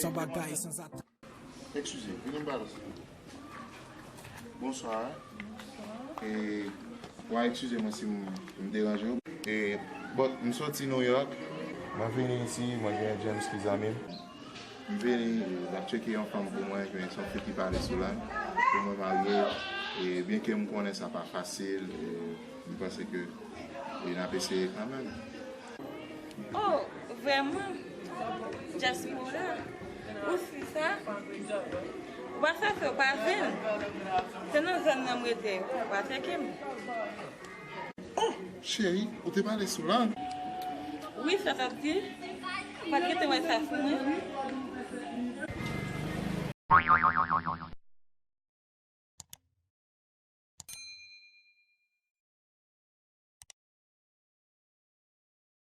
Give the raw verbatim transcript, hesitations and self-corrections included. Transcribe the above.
Ton bagay sanzatann. Eskize, vini m pale. Bonswa. E, w a eskize mwen si m, m deranje w. E, bon, m soti New York. Mwen vini isi, mwen gen James ki zanmi m. M vini, l ap tcheke yon fanm pou mwen, men se yon fi ki pale sou lang. Pou mwen marye, e byenke m konnen sa pa fasil, e m panse ke e n ap eseye kanmenm. Oh, vrèman? Dyaspora? Ou si sa? Ou pa sa fè, ou pa zen. Se nan zòn nan m rete, ou pa tcheke m. Oh, cheri, ou te pale sou lang? Wi, sa t ap di? Ou pa t gentan wè sa sou mwen?